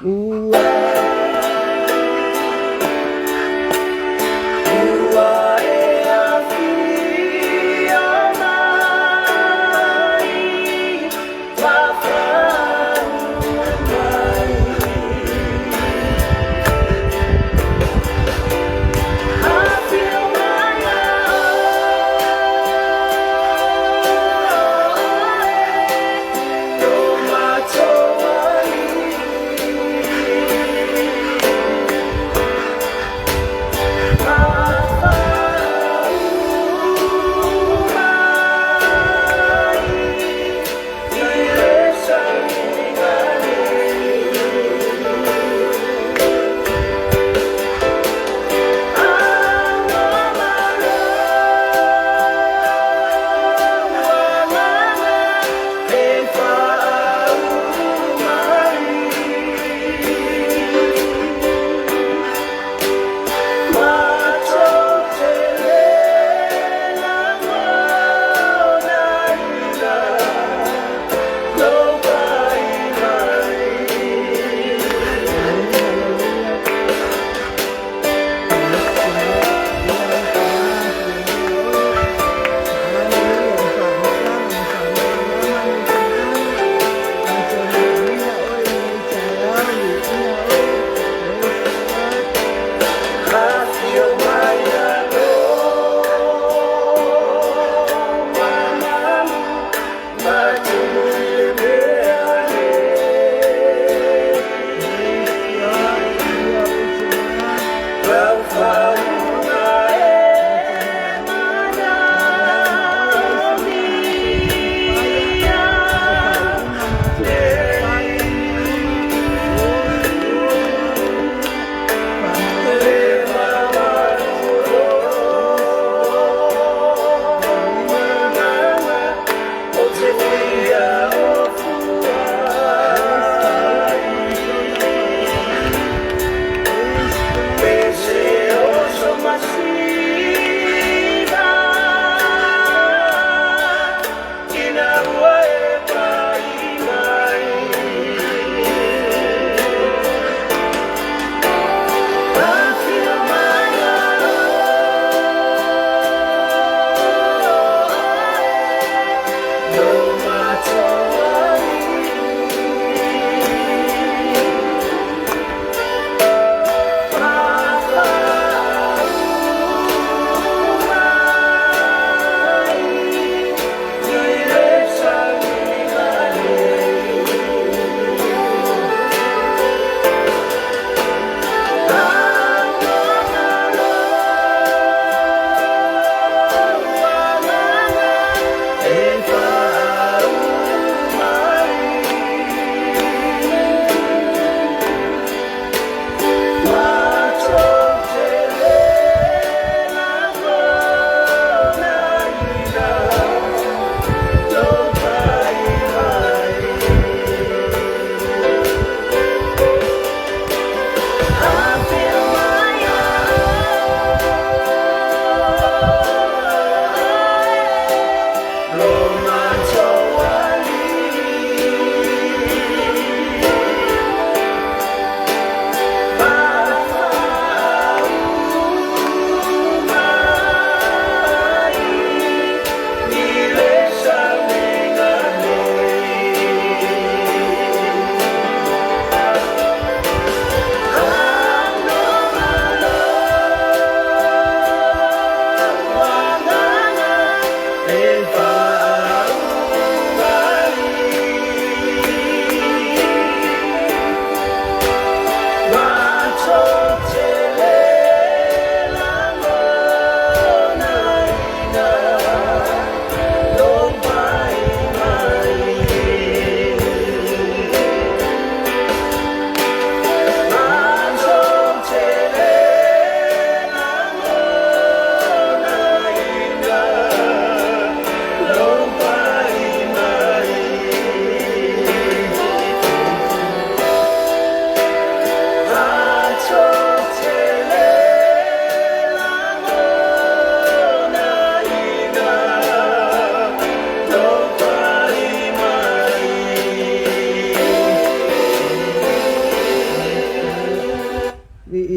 Ua Ua e afio mai ma fau mai. Afio mai oe lo matou Alii.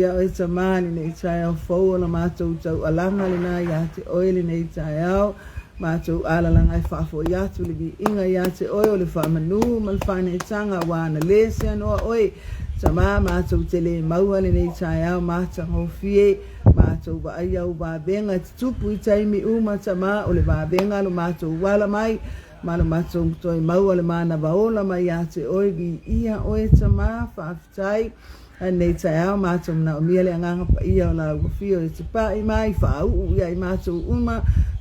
Viia oe Tama lenei taeao fou o la matou taualaga lena ia te oe lenei taeao. Matou alalaga e faafoi atu le viiga ia te oe o le faamanu ma le faaneetaga aua na le seanoa oe Tama matou te le maua lenei taeao matagofie. Matou vaai au vavega e tutupu i taimi uma Tama o le vavega lo matou ala mai ma lo matou toe maua le manava ola mai ia te oe. Viia oe Tama, faafetai. Lenei taeao matou manaomia le Agaga Paia o lau Afio e te pa'i mai, faauu ia i matou uma,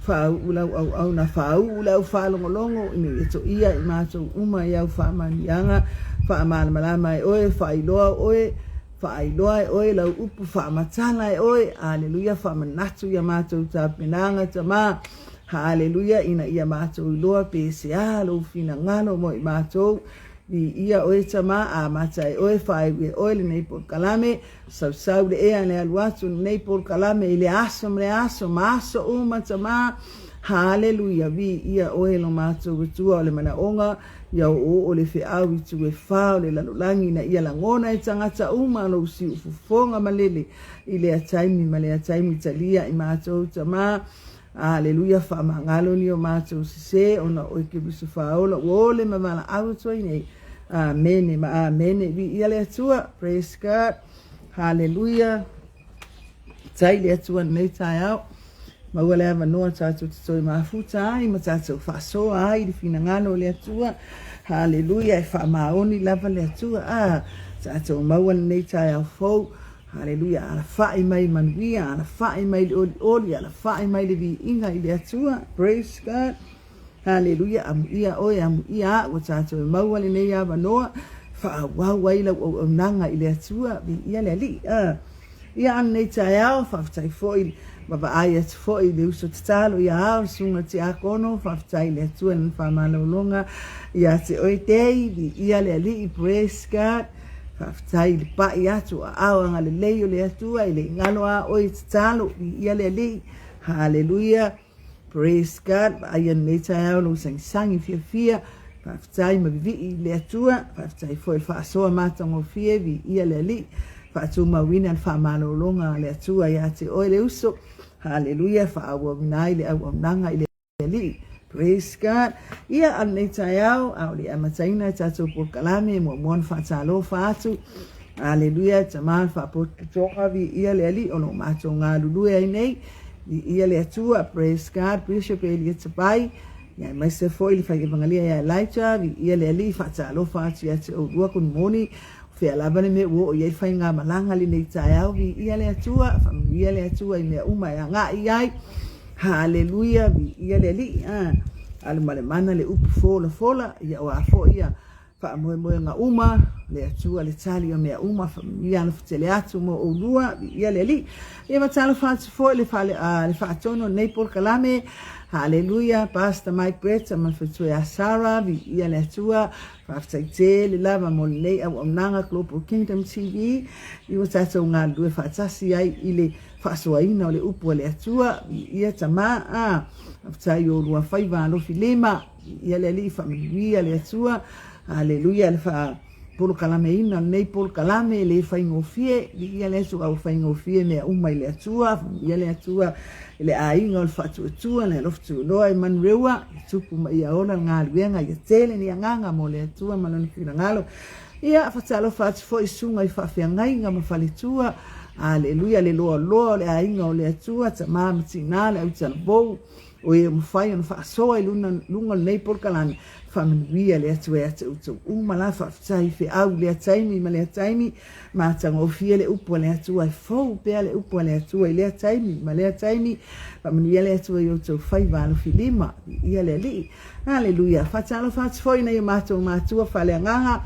faauu lau auauna, faauu le au faalogologo ina ia toia i matou uma i au faamanuiaga, faamalamalama e oe, faailoa oe, faailoa e oe lau upu, faamatala e oe, aleluia, faamanatu ia matou tapenaga, Tama, haleluia, ina ia matou iloa pe se a lou finagalo mo i matou. Viia oe Tama, amata e oe, faaiu e oe lenei polokalame, sausau le ea le alu atu lenei polokalame i le aso ma le aso ma aso uma Tama, haleluia, viia oe lo matou Atua o le manaoga, ia oooo le feau i itu e fa o le lalolagi ina ia lagona e tagata uma lou siufofoga malele i lea taimi ma lea taimi, talia i matou Tama, Aleluia, faamagalo ni o matou sese ona o oe Keriso faaola ua ole ma valaau atu ai nei. Amene ma amene. Viia le Atua. Praise God. Haleluia. Tai le Atua lenei taeao. Maua le avanoa tatou te toe mafuta ai ma tatou faasoa ai i le finagalo o le Atua. Haleluia, e faamaoni lava le Atua. Ah, tatou maua lenei taeao fou. Haleluia, alafai mai manuia, alafai mai le olioli, alafai mai le viiga i le Atua. Praise God. Haleluia, amuia oe, amuia au, ua tatou e maua lenei avanoa, faaauau ai lau auaunaga i le Atua, viia le Alii. Ia a lenei taeao, faafetai foi, vaavaai atu foi i le uso tatalo ia Ao, le susuga Tiakono, faafetai i le Atua i lana faamalologa ia te oe Dei, viia le Alii, praise God. Faafetai i le pai atu o aao agalelei o le Atua e le i galo a oe i tatalo, viia le Alii, haleluia, praise God, vaaia lenei taeao lou sagisagi fiafia, faafetai ma vivii i le Atua, faafetai foi i le faasoa matagofie, viia le Alii, faatumauina le faamalologa a le Atua ia te oe le uso, haleluia, faaauauina ai le auaunaga i le Alii. Praise God. Ia, a lenei taeao, a o le amataina e tatou polokalame, muamua ona faatalofa atu. Aleluia, Tama le faapotopotoga, viia le Alii o lo o matou galulue ai nei. Viia le Atua, praise God, Bishop Elia Tapai, ia aemaise foi le fai evangelia ia Elijah, viia le Alii, faatalofa atu ia te oulua, good morning. O fea lava le mea ua oo i ai le faigamalaga lenei taeao, viia le Atua, faamanuia le Atua i mea uma e agai i ai. Haleluia, viia le Alii. Ah, alu ma le mana le upu folafola, ia o a foi ia faamoemoega uma, le Atua le tali o mea uma, faamanuia alofa atu mo oulua, viia le Alii. Ia matalofa atu foi le, fale, le faatonu o lenei polokalame, haleluia, Pastor Mike Brett ma le faletua ia Sarah, viia le Atua, faafetai tele lava mo lenei auaunaga Global Kingdom TV, i ua tatou galulue faatasi ai i le faasoaina o le upu a le Atua, viia Tama, a, faafetai i oulua faiva alofi lima, viia le Alii, faamanuia le Atua, aleluia, le faapolokalameina o lenei polokalame e le faigofie, viia le Atua, ua faigofie mea uma i le Atua, faamanuia le Atua i le aiga o le faatuatua, le alofa tuuloa i Manureua, ia tupu ma ia ola le galuega, ia tele ni agaga mo le Atua ma lona finagalo. Ia, faatalofa atu foi i susuga i faafeagaiga ma faletua, Aleluia, le loaloa o le aiga o le Atua, tama ma tina, le autalavou, o e ua mafai ona faasoa i luna, luga o lenei polokalame, faamanuia le Atua ia te outou uma la, faafetai i feau i lea taimi ma lea taimi, matagofie le upu a le Atua, e fou pea le upu a le Atua i lea taimi ma lea taimi, faamanuia le Atua i outou faiva alofilima, viia le Alii. Aleluia. Faatalofa atu foi i nai o matou matua faaleagaga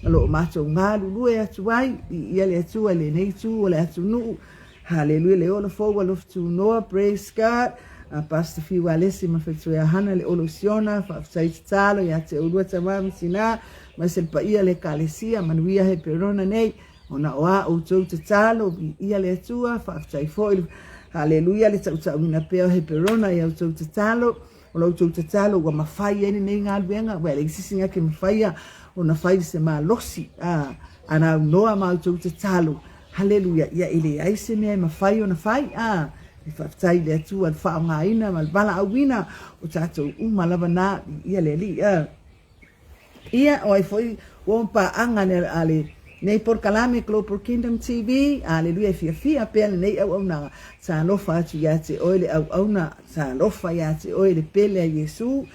o lo o matou galulue atu ai, viia le Atua i lenei itu o le atunuu. Haleluia, le ola fou alofa tunoa, praise God. A Pastor Fiu Alesi ma faletua ia Hana le olo Siona, faafetai tatalo ia te oulua tama ma tina, aemaise le paia le Ekalesia, manuia Heperona nei, ona o a outou tatalo, viia le Atua, faafetai foi, haleluia, le tautauina pea o Heperona i a outou tatalo. O la outou tatalo ua mafai ai lenei galuega, ua e leai se isi mea ke mafaia ona fai se malosi, a, ana aunoa ma outou tatalo. Haleluia! Ia e leai se mea e mafai ona fai, a, e faafetai i le Atua i le faaaogaina ma le valaauina o tatou uma lava na, viia le Alii, a. Ia, o ai foi ua paaga a lenei polokalame Global Kingdom TV, aleluia, e fiafia pea lenei auaunaga, talofa atu ia te oe le auauna, talofa ia te oe le pele a Iesu,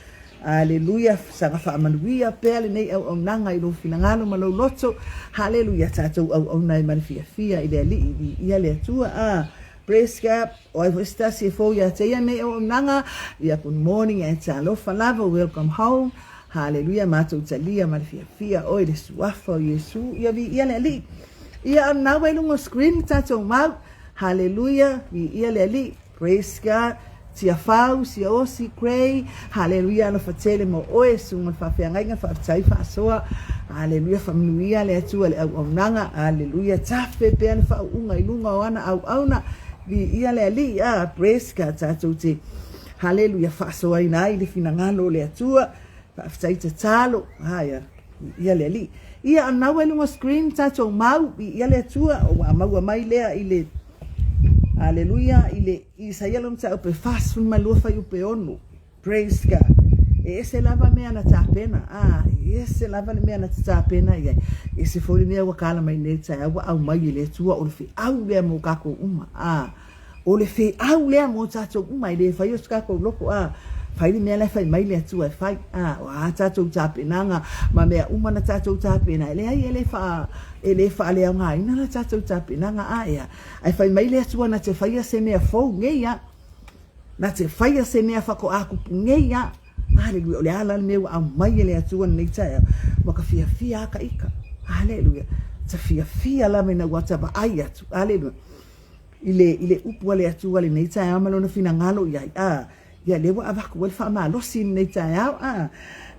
aleluia, saga faamanuia pea lenei auaunaga i lou finagalo ma lou loto, haleluia, tatou auauna ai ma le fiafia i le Alii, viia le Atua, a. Praise God. O ai foi se tasi e fou ia te ia nei auaunaga, ia good morning and talofa lava, welcome home. Haleluia, matou talia ma le fiafia oe le suafa o Iesu, ia viia le Alii. Ia a nau ai luga o screen tatou mau. Haleluia, viia le Alii. Praise God. Tiafau, Siaosi, Gray, Haleluia, alofa tele mo oe, susuga le faafeagaiga, faafetai faasoa, Haleluia, faamanuia le Atua i le auaunaga, Haleluia, tafe pea le faauuga i luga o ana auauna, viia le Alii, ah, praise God, tatou te, Haleluia, faasoaina ai le finagalo o le Atua, faafetai tatalo, ah, ia, viia le Alii. Ia, a nau ai luga screen tatou mau, viia le Atua, ua maua mai lea i le, Haleluia, i le Isaia lona mataupu e 42 fuaiupu e 6. Praise God. E ese lava mea na tapena. Ah, e ese lava le mea na te tapena i ai. E ese foi le mea ua kala mai nei taeao ua aumai e le Atua o le feau lea mo kākou uma. Ah, o le feau lea mo tātou uma e le fai o se kākou loko. Ah, fai le mea la e fai mai le Atua e fai. Ah, o a tātou tapenaga ma mea uma na tātou tapena. E leai e le wha, e le whaaleaogaina la tātou tapenaga. Ah, ea. Ae fai mai le Atua na te faia se mea fou nei a, na te faia se mea whakoakupu nei a. Haleluia, o le a la le mea ua aumai e le Atua lenei taeao, ua ka fiafia a ka ika. Haleluia, ta fiafia lava ina ua ta vaai atu. Haleluia. I le, i le upu a le Atua lenei taeao ma lona finagalo i ai. A, ia lea ua avatu ai le faamalosi i lenei taeao. A,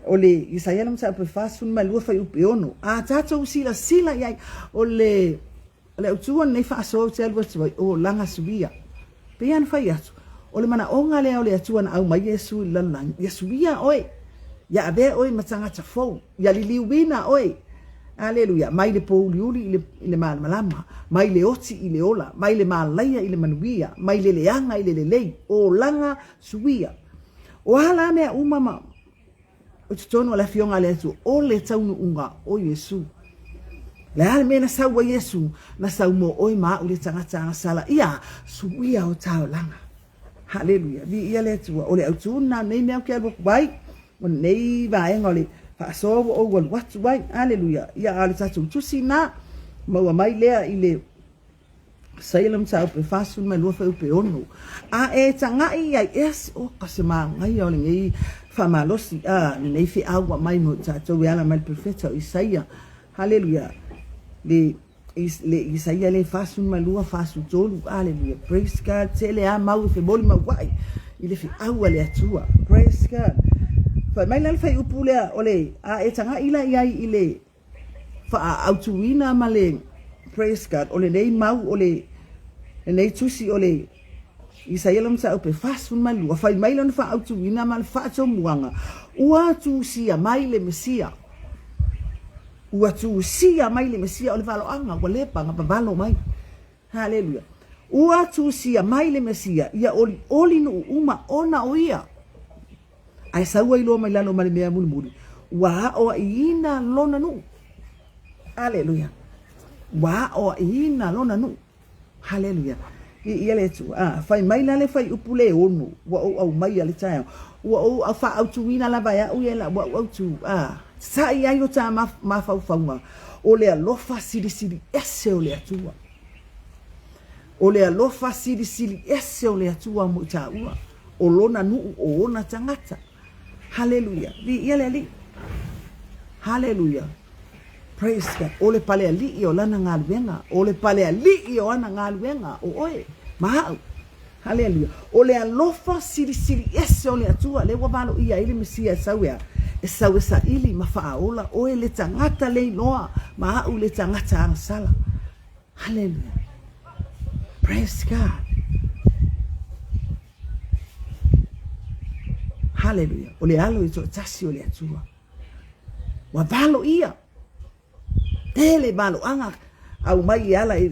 o le Isaia le mataupu e 42 fuaiupu e 6. A tatou silasila i ai, o le O le autu o lenei faasoa ou te alu atu ai, o laga suia. Pei lava ona fai atu, o le manaoga lea o le Atua na aumai Iesu i le lalolagi, ia suia oe, ia avea oe ma tagata fou, ia liliuina oe. Aleluia! Mai le pōuliuli i le, i le malamalama, mai le oti i le ola, mai le malaia i le manuia, mai le leaga i le lelei, olaga suia. O a la mea uma ma, O totonu o le Afioga a le Atua, o le taunuuga o Iesu. Le a le mea na sau ai Iesu, na sau mo oe ma a'u le tagata agasala, ia suia o taolaga. Haleluia, viia le Atua. O le autū lena o nei mea ou te alu atu ai, o lenei vaega o le faasoa ua ou alu atu ai. Haleluia. Ia, a o le tatou tusi lena, maua mai lea i le Saia le mataupu e 42 fuaiupu e 6. A e taga'i i ai, es, o ka se māgaia o lenei faamalosi, a, lenei feau ua mai mo i tatou e ala mai le perofeta o Isaia. Haleluia. Le, le Isaia le 42, 43, haleluia. Praise God. Tele a mau e femolimaua'i i le feau a le Atua. Praise God. Fai mai la le fuaiupu lea, o le, a e taga'i la i ai i le faaautuina ma le praise God o lenei mau o le lenei tusi o le Isaia lona mataupu e 42 fai mai lona faaautuina ma le faatomuaga ua tusia mai le Mesia ua tusia mai le Mesia o le valoaga ua leva na vavalo mai Haleluia ua tusia mai le Mesia ia olioli nuu uma ona o ia Ae sau ai loa mai lalo ma le mea mulimuli, ua aoaiina lona nuu. Aleluia. Ua aoaiina lona nuu. Haleluia. Viia le Atua. Ah, fai mai la le fuaiupu le ono, ua ou aumaia le taeao. Ua ou faaautuina lava e au ia lau au autu. Ah, sa'i ai o ta mafaufauga, o le alofa silisili ese o le Atua. O le alofa silisili ese o le Atua mo i tāua, o lona nuu o ona tagata. Haleluia. Viia le Alii. Haleluia. Praise God. O le pale alii o lana galuega. O le pale alii o ana galuega. O oe, ma a'u. Haleluia. O le alofa silisili ese o le Atua, lea ua valoia ai le Mesia e sau e a? E sau e saili ma faaola oe le tagata le iloa, ma a'u le tagata agasala. Hallelujah. Praise God. Hallelujah. O le alo e toatasi o le Atua. Ua valo ia. Tele valoaga. aumai e ala i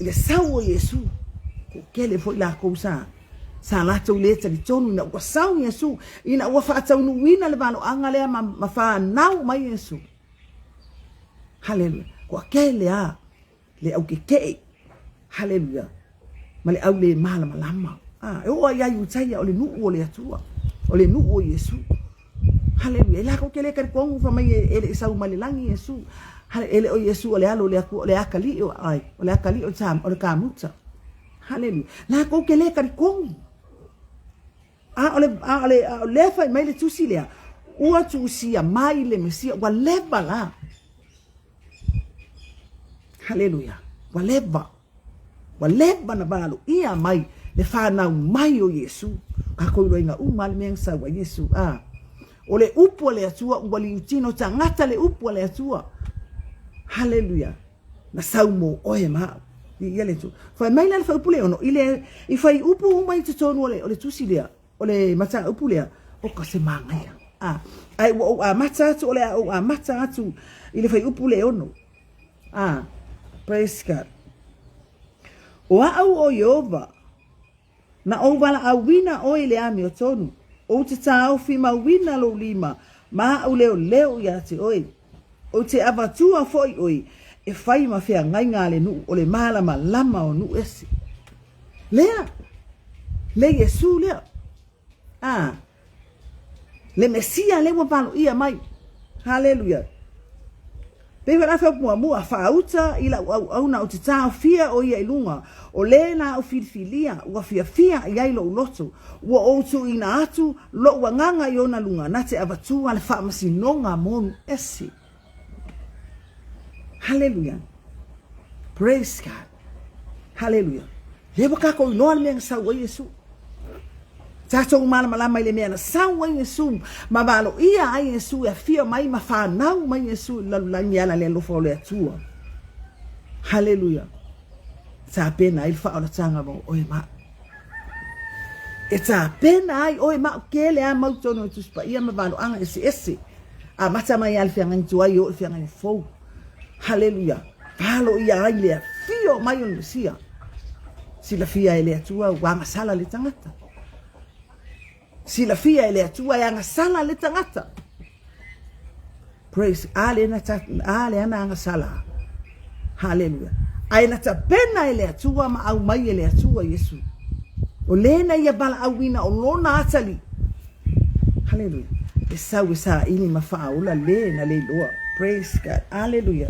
le sau o Iesu. Toatele foi latou sa sa latou le talitonu ina ua sau Iesu, ina ua faataunuuina le valoaga lea ma, ma fanau mai Iesu. Haleluia. Toatele a le au kekeʻe. Haleluia. Ma le au le malamalama. Ah, e oo ai ia Iutaia o le nuu o le Atua, o le nuu o Iesu. Haleluia. E lakou te le talitonu fai mai e le i sau mai le lagi Iesu. E le o Iesu o le alo o le Atua, o le atalii o ai, o le atalii o le kamuta. Haleluia. Lakou te le talitonu. A o le, a o le, a o lea fai mai le tusi lea, ua tusia mai le Mesia, ua leva la. Haleluia. Ua leva. Ua leva na valoia mai le fanau mai o Iesu. Kākou iloaina uma le mea na sau ai Iesu. A. O le upu a le Atua ua liutino tagata le upu a le Atua. Haleluia. Na sau mo oe ma au. Viia le Atua. Fai mai la le fuaiupu le ono, i le i fuaiupu uma i totonu o le, o le tusi lea, o le mataupu lea, oka se manaia. A, ae ua ou amata atu, o le a ou amata atu i le fuaiupu le ono. A, praise God. O a'u o Ieova, Na ou valaauina oe i le amiotonu, ou te taofi mauina lou lima ma aʻu leoleo ia te oe. Ou te avatua foi oe e fai ma feagaiga a le nuu o le malamalama o nuu ese. Lea, le Iesu lea. A, Le Mesia lea ua valoia mai. Haleluia. Pei foi la fai muamua, faauta i lau auauna ou te taofia o ia i luga, o le na au filifilia, ua fiafia i ai lou loto, ua ou tuuina atu lou agaga i ona luga, na te avatua le faamasinoga mo nu ese. Haleluia. Praise God. Haleluia. Lea ua kākou iloa le mea na sau ai Iesu. Tātou malamalama i le mea na sau ai Iesu, ma valoia ai Iesu e afio mai ma whanau mai Iesu i lalolagi ala le alofa o le Atua. Haleluia. Tapena ai le whaolatanga mo oe ma. E tapena ai oe ma o kele a mau tonu e Tusi Paia ma valoaga eseese. Amata mai lava le feagaiga tuai e oo i le feagaiga fou. Haleluia! Valoia ai le afio mai o le Mesia. Silafia e le Atua ua agasala le tagata. Silafia e le Atua e agasala le tagata. Praise, a le na ta, a le ana agasala. Haleluia. Ae na tapena e le Atua ma aumai e le Atua Iesu. O lena ia valaauina o lona atalii. Haleluia. E sau e saili ma faaola le na le iloa. Praise God. Haleluia.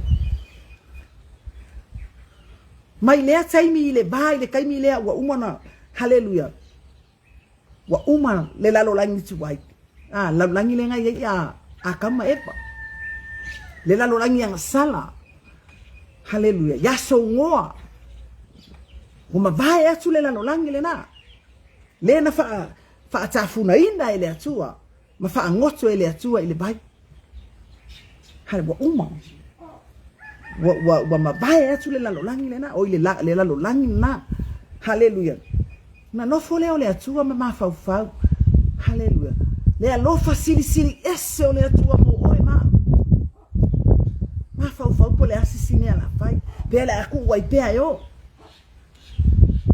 Mai lea taimi i le va i le taimi lea ua uma na, haleluia, ua uma le lalolagi tuai. Ah, lalolagi le ngai ai a Akama Eva. Le lalolagi agasala. Haleluia. Ia songoa. Ua mavae atu le lalolagi lena. Le na faa, faatafunaina e le Atua ma faagoto e le Atua i le vai. Hale, ua uma. Ua, ua, ua mavae atu le lalolagi lena, o i le, la, le lalolagi lena. Haleluia. Na nofo lea o le Atua ma mafaufau. Haleluia. Le alofa silisili ese o le Atua mo oe ma au. Mafaufau po o le a se isi mea la fai. Pea le a kuu ai pea e o.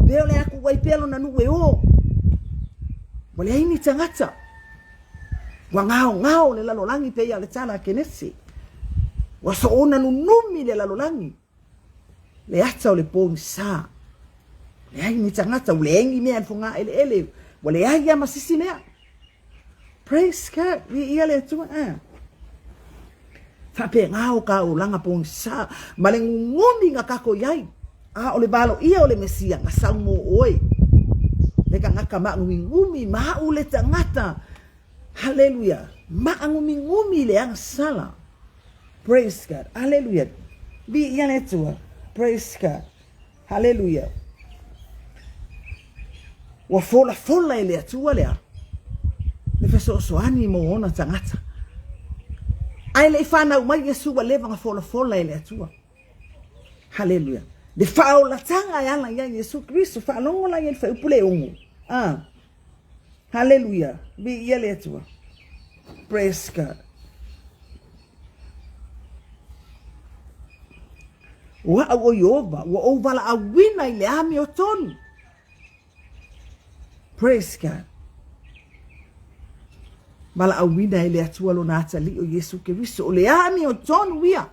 Pea o le a kuu ai pea lona nuu e o. Ua leai ni tagata. Ua gaogao le lalolagi pei a o le tala a Kenese. Ua soona nunumi le lalolagi. Le ata o le pogisa. Leai ni tagata, ua leai ni mea i le fogaeleele, ua leai lava ma se isi mea. Praise God, viia le Atua. Eh. Faapena o ka olaga pogisa ma le gugumi na kako i ai. A o le valoia o le Mesia na sau mo oe. Le tagata maagumigumi, ma au le tagata. Haleluia. Maagumigumi i le agasala. Praise God. Haleluia. Viia le Atua. Praise God. Haleluia. Ua folafola e le Atua lea le fesoasoani mo ona tagata. Ae le i fanau mai Iesu ua leva ona folafola e le Atua. Haleluia. Le faaolataga e ala ia Iesu Keriso, faalogo la ia i le fuaiupu le 6. Ah. Haleluia. Viia le Atua. Praise God. O a'u o Ieova, ua ou valaauina i le amiotonu. Praise God. Valaauina e le Atua lona atalii o Iesu Keriso, o le amiotonu ia,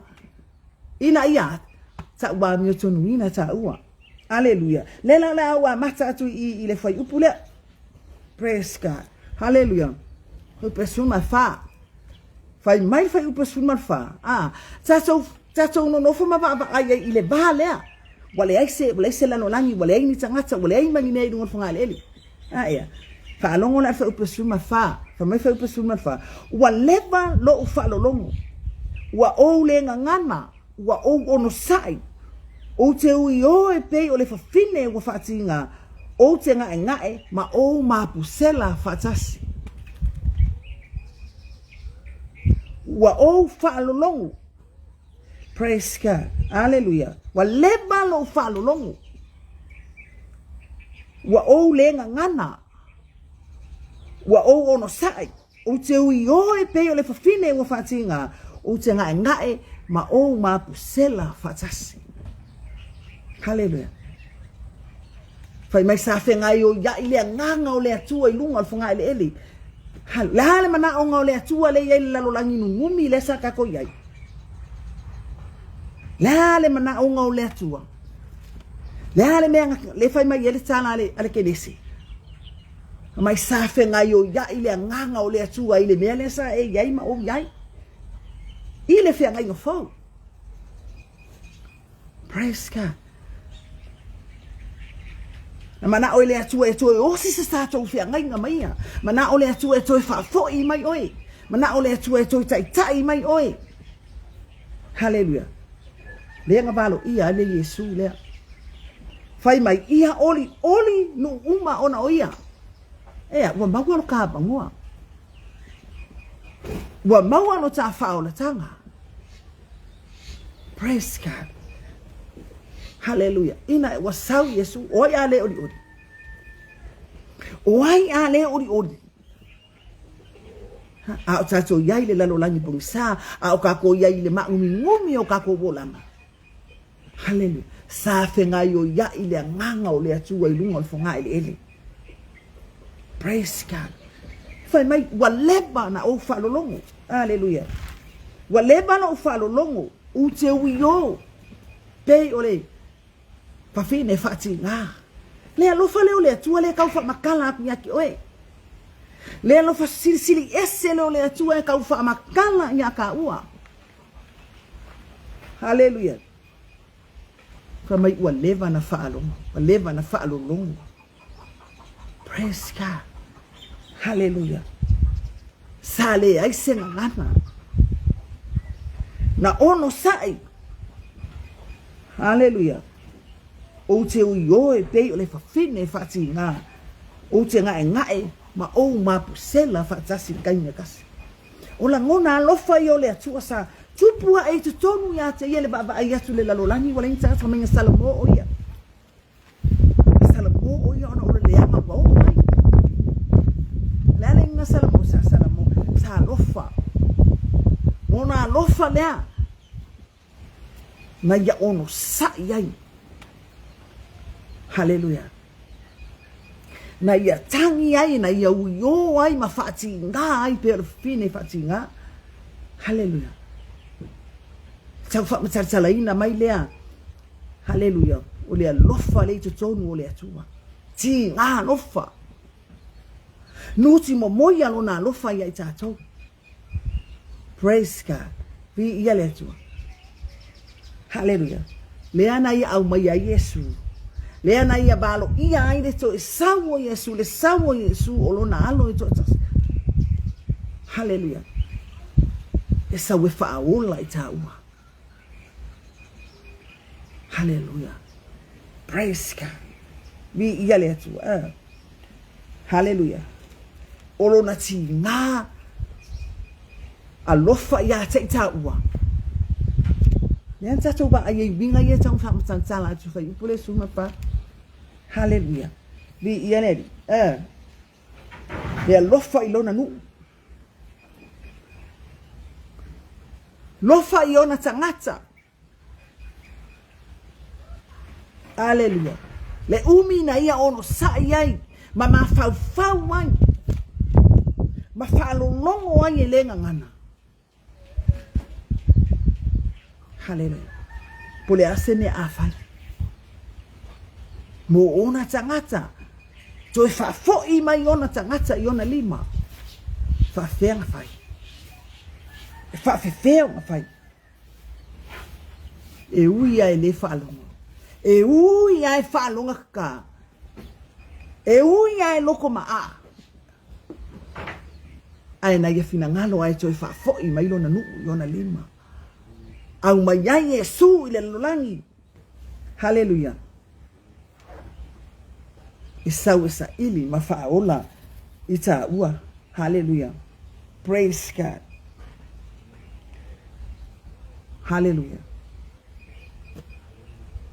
ina ia ta'u amiotonuina tāua. Aleluia. Lea la o le a ou amata atu i, i le fuaiupu lea. Praise God. Haleluia. Fuaiupu 14. Fai mai le fuaiupu 14. Ah, tatou, tatou nonofo ma vaavaai ai i le va lea. Ua leai se, ua leai se lalolagi, ua leai ni tagata, ua leai ma ni mea i luga o le fogaeleele. A ea, faalogo la i le fuaiupu 14. Fai mai le fuaiupu 14. Ua leva lou faalologo. Ua ou le gagana, ua ou onosai. Ou te ui o e pei o le fafine ua faatiga, ou te gaegae ma ou mapusela faatasi. Ua ou faalologo. Praise God. Aleluia. Ua leva lou faalologo. Ua ou le gagana. Ua ou onosai. Ou te ui oe pei o le fafine ua faatiga, ou te gaegae ma ou mapusela faatasi. Haleluia. Fai mai sa fegaioiaʻi le agaga o le Atua i luga o le fogaeleele. Le a le manaʻoga o le Atua lea i ai le lalolagi nunumi lea sa tatou i ai? Le a le manaʻoga o le Atua? Le a le mea le fai mai ai le tala a le Kenese? Mai sa fegaioiaʻi le agaga o le Atua i le mea lea sa e i ai ma ou i ai i le feagaiga fou. Praise God. Na manao e le Atua e toe osi se tatou feagaiga ma ia. Manao le Atua e toe faafoi mai oe. Manao le Atua e toe taitai mai oe. Haleluia. Lea na valoia ai le Iesu lea. Fai mai, ia oli oli nuu uma ona o ia. Ea, ua maua lo ka avanoa. Ua maua lo ta faaolataga. Praise God. Haleluia. Ina ua sau Iesu, o ai a le oli oli? O ai a le oli oli? A o tatou i ai i le lalolagi pogisa, a o kakou i ai i le maʻugumigumi o kakou olaga. Haleluia. Sa fegaioiaʻi le agaga o le Atua i luga o le fogaeleele. Praise God. Fai mai, ua leva na ou faalologo. Haleluia. Ua leva na ou faalologo, u te ui o, pei o le Fafine faatiga. Le alofa lea o le Atua lea e tau faamatala atu ia te oe. Le alofa silisili ese lea o le Atua e tau faamatala ia taua. Haleluia. Fai mai ua leva na faalogo, ua leva na faalologo. Praise God. Haleluia. Sa leai se gagana. Na onosai. Haleluia. Ou te ui oe pei o le fafine faatiga. Ou te gaegae ma ou mapusela faatasi i le taimi e tasi. O lagona alofa ia o le Atua sa tupu aʻe i totonu ia te ia le vaavaai atu i le lalolagi ua leai ni tagata fai mai na Salamo o ia. Salamo o ia ona o le leaga ua oo mai. O le a le iga Salamo? Sa Salamo, sa alofa. Ona alofa lea na ia onosaʻi ai. Haleluia. Na ia tagi ai, na ia uiō ai ma faatigā ai pei o le fafine faatigā. Haleluia. Tau faamatalatalaina mai lea. Haleluia. O le alofa lea i totonu o le Atua. Tigā alofa. Nuti momoia lona alofa ia i tatou. Praise God. Viia le Atua. Haleluia. Lea na ia aumai ai Iesu. Lea na ia valoia ai le toe sau o Iesu, le sau o Iesu o lona alo e toatasi. Haleluia. E sau e faaola i tāua. Haleluia. Praise God. Viia le Atua. Ah. Haleluia. O lona tigā alofa iā te i tāua. Lea na tatou vaai ai uiga ia e tau faamatalamatala atu fai upu le suma pa. Haleluia. Viia le Alii. Ah. Le alofa i lona nuu. Lofa i ona tagata. Aleluia. Le umi na ia onosai ai ma mafaufau ai ma faalologo ai e le gagana. Haleluia. Po le a se mea a fai. Mo ona tagata, toe faafoi mai ona tagata i ona lima. Faafefea ona fai. E faafefea ona fai. E ui a e le faalogo. E ui a e faaloga kaka. E ui a e loko maa. Ae na ia finagalo a e toe faafoi mai lona nuu i ona lima. Aumai ai Iesu i le lalolagi. Haleluia. E sau e saili ma faaola i tāua. Haleluia. Praise God. Haleluia.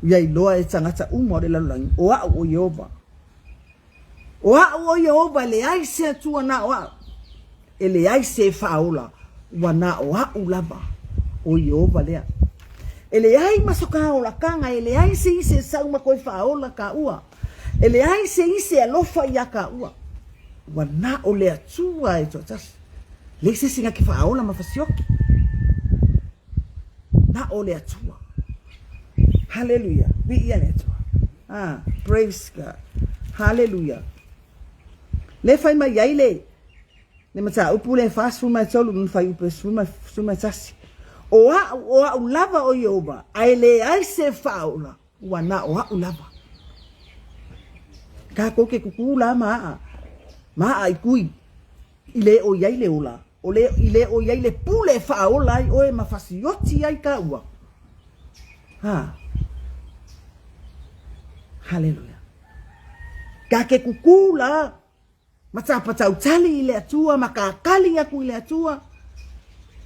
Ia iloa e tagata uma o le lalolagi, o au o Ieova. O au o Ieova, e leai se Atua na o au, e leai se e faaola, ua na o au lava, o Ieova lea. E leai ma so kaolakaga, e leai se isi e sau ma koe faaola kaua, e leai se isi e alofa iā kaua, ua na o le Atua e toatasi. Leai se isi na ke faaola ma fasioki. Na o le Atua. Haleluia. Viia le Atua. Ah, praise God. Haleluia. Le fai mai ai le le mataupu le 43 lona fuaiupu e 11. O au, o au lava o Ieova, a e leai se faaola, ua na o au lava. Kākou ke kukū la ma aʻa, ma aʻa i kui, i le o iai le ola, o le, i le o iai le pule e faaola ai oe ma fasioti ai kāua. Ha. Haleluia. Ka ke kukū la, ma tāpatautali i le Atua, ma kakali aku i le Atua,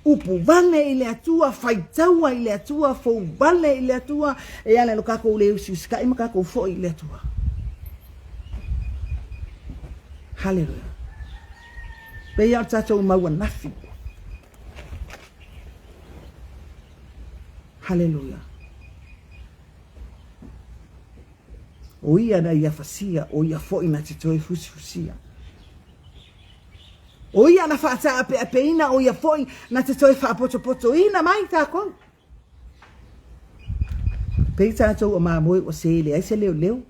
upu wale i le Atua, faitaua i le Atua, fou wale i le Atua, e ala lo kākou le usiusikaʻi ma kākou foʻi i le Atua. Haleluia. Pei a o tātou mau anafi. Haleluia. O ia na ia fasia, o ia foʻi na te toe fusifusia. O ia na faataapeapeina, o ia foʻi na te toe faapotopotoina mai tākou. Pei tātou o māmoe ua se leai se leo leo.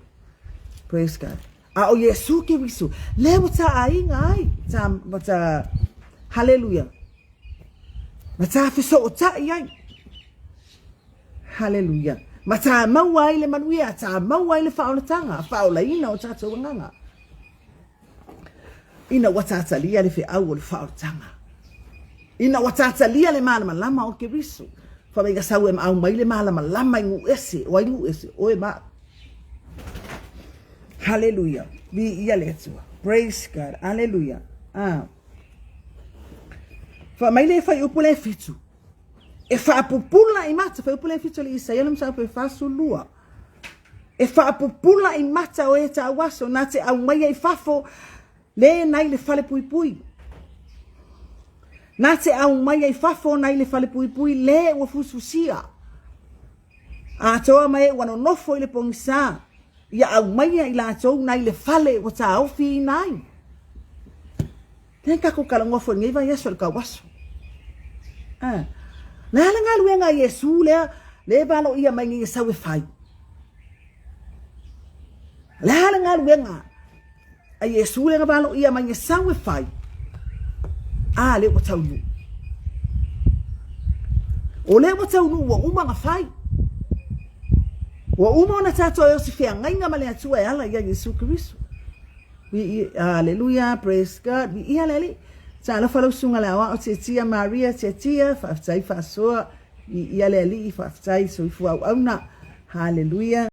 Praise God. A o Iesu Keriso, lea ua tāaiga ai, tā, tā, haleluia, ma tā fesootai ai. Haleluia. Ma tā maua ai le manuia, tā maua ai le faaolataga, faaolaina o tātou agaga. Ina ua tātalia le feau o le faaolataga. Ina ua tātalia le malamalama o Keriso. Wha sau e maau mai le malamalama i nuu ese, o ai nuu ese, oe ma. Haleluia. Viia le Atua. Praise God. Haleluia. Ah. Wha mai le whaiupu le fitu. E whaapupula i mata, whaiupu le fitu le Isaia le mataupu e 42. E whaapupula i mata o e tauaso, nā te au mai i fafo, le nai le fale puipui. Nā te au mai i fafo nai le fale puipui, le ua fususia. Atoa mai e ua nonofo i le pogisa, ia aumaia i latou nai le fale ua taofiina ai. Lea tatou talanoa foi i lenei vaiaso i le tauaso. Ah. Le a le galuega a Iesu lea, le e valoia mai nei e sau e fai. Le a le galuega a Iesu lea na valoia mai e sau e fai. A lea ua taunuu. O lea ua taunuu ua uma ona fai. Ua uma ona tatou e o se feagaiga ma le Atua e ala ia Iesu Keriso. Aleluia, praise God. Viia le Alii. Talofa lau susuga le aoao, tiatia Maria, tiatia, faafetai faasoa. Viia le Alii, faafetai soifua auauna. Haleluia.